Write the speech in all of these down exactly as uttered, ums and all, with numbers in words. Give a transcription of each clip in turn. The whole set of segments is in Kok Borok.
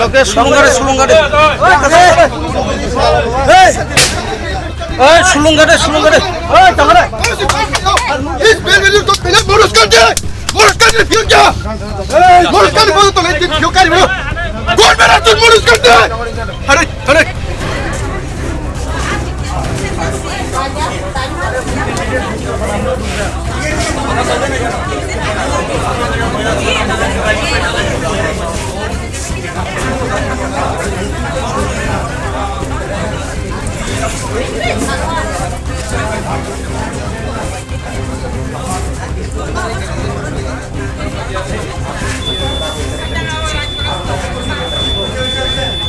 Loke sulungare, sulungare. Hey! Hey, sulungare, sulungare. Hey, tangare. इस बेलवेली को पहले मनुष्य कर दे। मनुष्य कर दे, फिर क्या? मनुष्य कर दे, बोलो तो नहीं, फिर क्यों कर दे? कौन मेरा तू मनुष्य कर दे? अरे, अरे।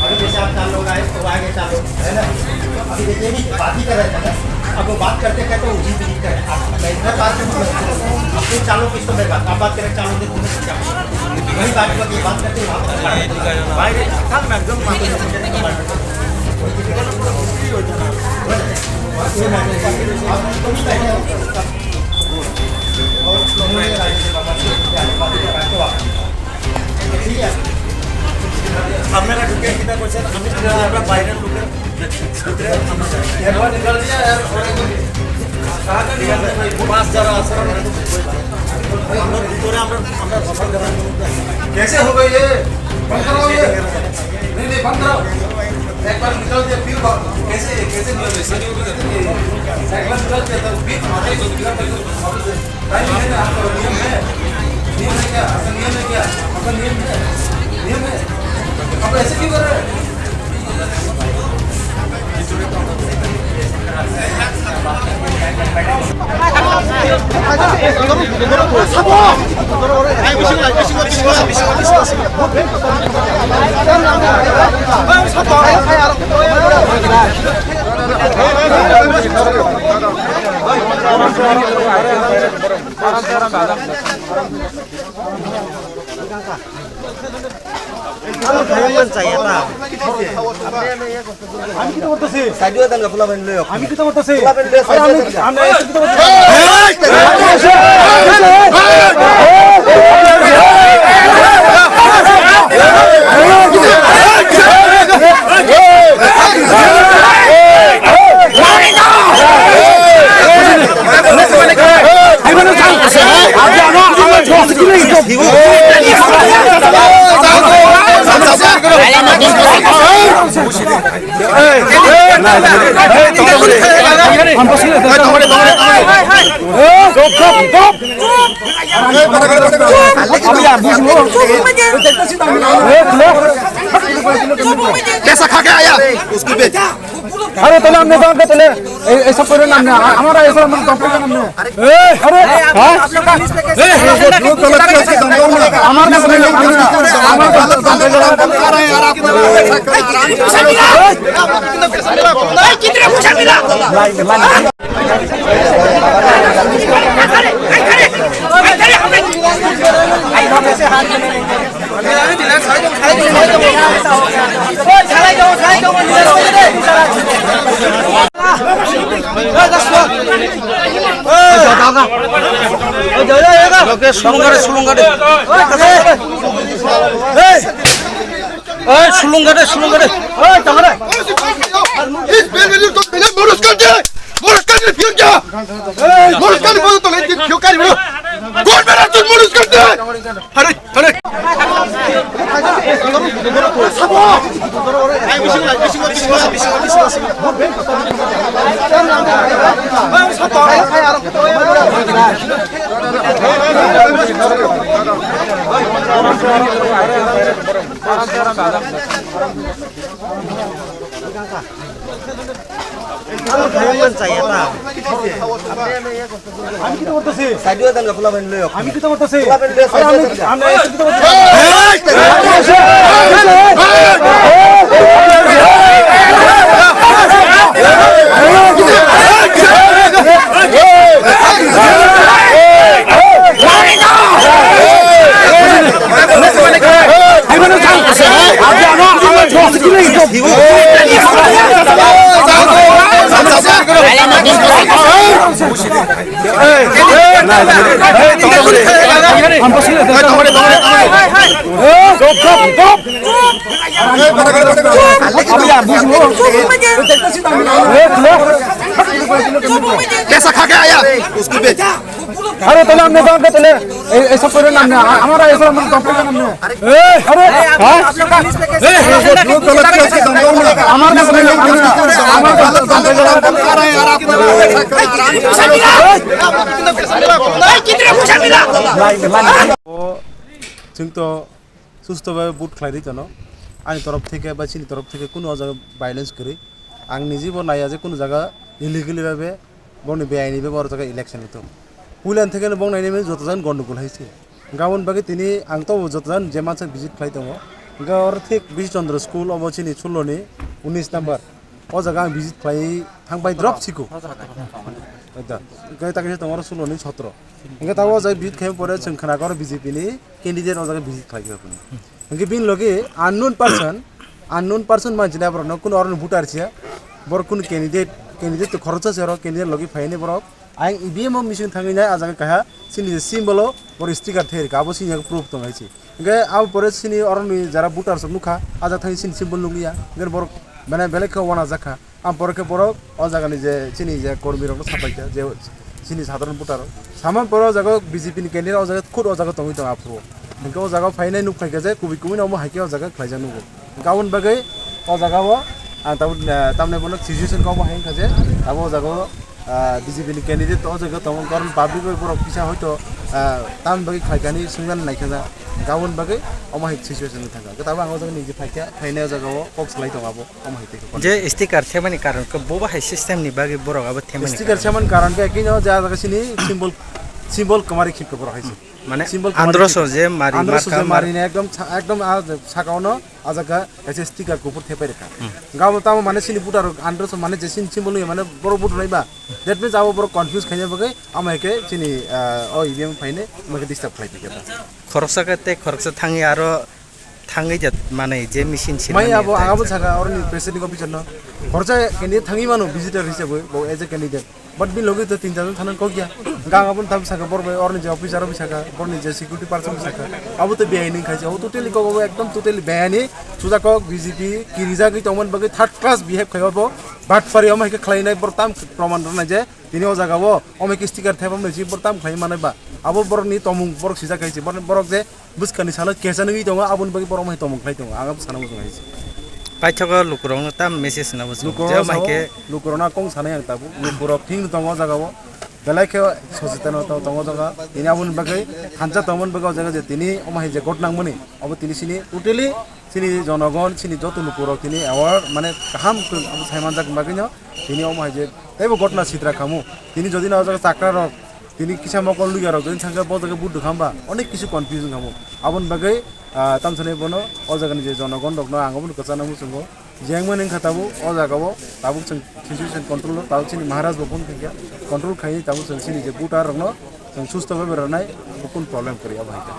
अभी जैसे आप चार लोग आए, तो आगे चार लोग, है ना? अभी देखिए, अभी बात ही कर रहे थे ना। अब वो बात करते करते वो जी भी नहीं करे। आप, मैं इधर बात नहीं कर रहा हूँ। आप तो चार लोग किसको मैं बात, आप बात करें, चार लोग देखो, मैं क्या बोलूँ? वही बात को ये बात करते, वहाँ पर खड़ा है। भाई रे, सब एकदम माथो। ये मैटर है। आप तो नहीं बैठे हो। और लोगों ने राजी से बात करते हैं, बात करते हैं। ঠিক আছে। আপনারা ঢুকে কিনা করছেন, আমি, আমরা বাইরের লোকের ভিতরে আমরা যাই। এরপর নিকাল দিয়ে আর ওরা, ঠিক আছে, বাস যারা আছে, আমরা ভিতরে আমরা, আমরা বসার জায়গা। कैसे हो गए ये? बंद कराओ ये। नहीं, नहीं, बंद कराओ। एक बार निकल दिया, फिर बात। कैसे, कैसे निकल दिया? एक बार निकल दिया, तो फिर वापस, फिर वापस। टाइम है ना, आपका नियम है? नियम है क्या? आपका नियम है क्या? आपका नियम है? नियम है? आप ऐसे क्यों कर रहे हैं? আমি কিতা করতেছি? সাইডে দাঙ্গা ফুলা বাইন লইও। আমি কিতা করতেছি? ফুলা বাইন লইও, আরে আমি, সাইডে দাঙ্গা। আমি এসে কিতা করতেছি? कैसा खा के आया? उसको बेच। আরে তাহলে আপনি তো আমাকে তাহলে এই, এইসব করেন না, আপনি আ-, আমার এইসব আমার দম করেন আপনি। এই, আরে, হ্যাঁ? এই, এই, এই, এই, আমার কাছে নেই, আমার কাছে নেই। Loke sulungare, sulungare. Hey! Hey, sulungare, sulungare. Hey, tangare. इस बेलवेली को पहले मनुष्य कर दे। मनुष्य कर दे, फिर क्या? मनुष्य कर दे, बोलो तो नहीं, फिर क्यों कर दे? कौन मेरा तू मनुष्य कर दे? अरे, अरे। আমি কিতা করতেছি? সাইডে দাঙ্গা ফুলা বাইন লইও। আমি কিতা করতেছি? ফুলা বাইন লইও, আরে আমি, সাইডে দাঙ্গা। আমি, আমি কিতা করতেছি? कैसा खा के आया? उसको बेच। আরে তাহলে আপনি তো আমাকে তাহলে এই, এইসব করে নাম নেই। আ-, আমরা এইসব আমরা দম করে নাম নেই। আরে, হ্যাঁ? আমার কাছে নেই, আমার কাছে নেই, আমার কাছে নেই। Chwng to susto bhabe vote khlai rwi tono. Ani torof theke ba chini torof theke kunu o jaga violence kwrwi. Ang niji bo naiya je kunu jaga illegally bhabe bongni beaini bhabe oro jaga election wngtong. Puila theke no bong nainai mani joto jan gondogol hai se. Gabon bagwi tini ang to joto jan je mansa visit khlai tongo. Hwnkhe oro thik Bish Chandra school obo chini suloni unis number. O jaga ang visit khlai thangbai drop siko. Ekda. Hwnkhe ta kaisa tongo oro suloni sotro. Hwnkhe tabuk o jaga visit khaima pore chwng khna koro B J P ni candidate o jaga visit khlai kha phano. Hwnkhe bini logi unknown person, unknown person manchina borokno kuno oroni voter siya. Borok kuno candidate, candidate to khoroksa se oro candidate logi phaini borok. Ayang E V M o machine thangwi nai a jaga kaha chini je symbol o borok sticker thai rikha abo chini proof tong hai se. Hwnkhe abo pore chini oroni jara voter rok nukha a jaga thangwi chini symbol nukliya. Hwnkhe borok belai belai khe uanajak kha. Ang pore khe borok o jaga ni je chini je kormi rok no sapai kha je chini sadharon voter rok. Sama pore o jaga B J P ni candidate o jaga khud o jaga tongwi tongo aphuru. Hwnkhe o jaga phainai nuk phai kha je kubui kubui no omo hai khe o jaga khlaijak nugo. Hwnkhe aboni bagwi o jaga o ang tabuk, eh, tamni bono situation kok bo hai wngkha je abo o jaga o, ah, B J P ni candidate o jaga tongo karon public bai borok kisa hoito, ah, tamni bagwi khlai kha hinwi swngna nai kha ja. Hwnkhe aboni bagwi omo hai situation wngwi thang kha. Hwnkhe tabuk ang o jaga ni je phai kha phainai o jaga o kok salai tongo abo. Omo hai tei khe je sticker themani karon khe bo bahai system ni bagwi borok abo themani sticker karon. Themani karon khe kino ja jaga sini symbol, symbol kwmari khip khe borok hai se. Mane symbol kwmari androso khip. Je mari androso marka je mar- mari ne ekdom sa-, ekdom a saka ono a jaga kaisa sticker kuphur thepai rikha. Hmm. Gabo tamo mane sini voter androso mane je sini symbol ni mane borok vote nai ba. That means abo borok confuse khaina bagwi ama hai khe sini, ah, o E V M phaine ama khe disturb khlai phi khe ta. Khoroksa khe tei khoroksa thangwi aro thangwi ja manai je machine sinmani. Mai abo ang abo saka oroni presiding officer no. Khoroksa candidate thangwi mano visitor hisabwi bo as a candidate. But bini logi to tin jon thangna kok ya. Gang abo thang saka bor bai oroni je officer abo saka borni je security person saka. Abo to beaini khai abo totally kok abo ekdom totally beaini. Suja kok B J P kirijagwi tongmani bagwi third class behave khai abo. But pari omo hai khe khlainai bor tam proman rwnai je tini o jaga o omo hai khe sticker thepamnai si bor tam khlai manai ba. Abo borni tomung borok sijak khai si borok je bwskani salo kesa nugwi tongo, aboni bagwi borok mai tongmung khlai tongo, ang abo sana muchung hai se. Paithago lukurokno tam message na muchung. Lukurokno je sao, mai khe lukurokno kong sanai ang tabuk, lukurok thik no tongo o jaga o, belai khe sochetan no tongo o jaga, tini aboni bagwi thansa tongmani bagwi o jaga je tini omo hai je got nangmani, abo tini sini totally sini jonogon, sini joto lukurok tini aware mane kaham khe abo sai manjak bagwi no tini omo hai je teibo gotna sitra khamu, tini jodi no o jaga chakra rok Tini kisa mokol luya rok jodi thangkhe bo jaga vote rwkha hwnba onek kisu confusion khamu. Aboni bagwi, ah, tamsani bono o jagani je jonogon rokno ang obono kwchangna muchungo. Jengmani wngkha tabuk o jagao tabuk chwng situation control o, tabuk chini Maharaj bo phone khaikha, control khaiwi tabuk chwng chini je voter rokno chwng susto bhabe rwnai, bo kunu problem kwrwi abo hai khe.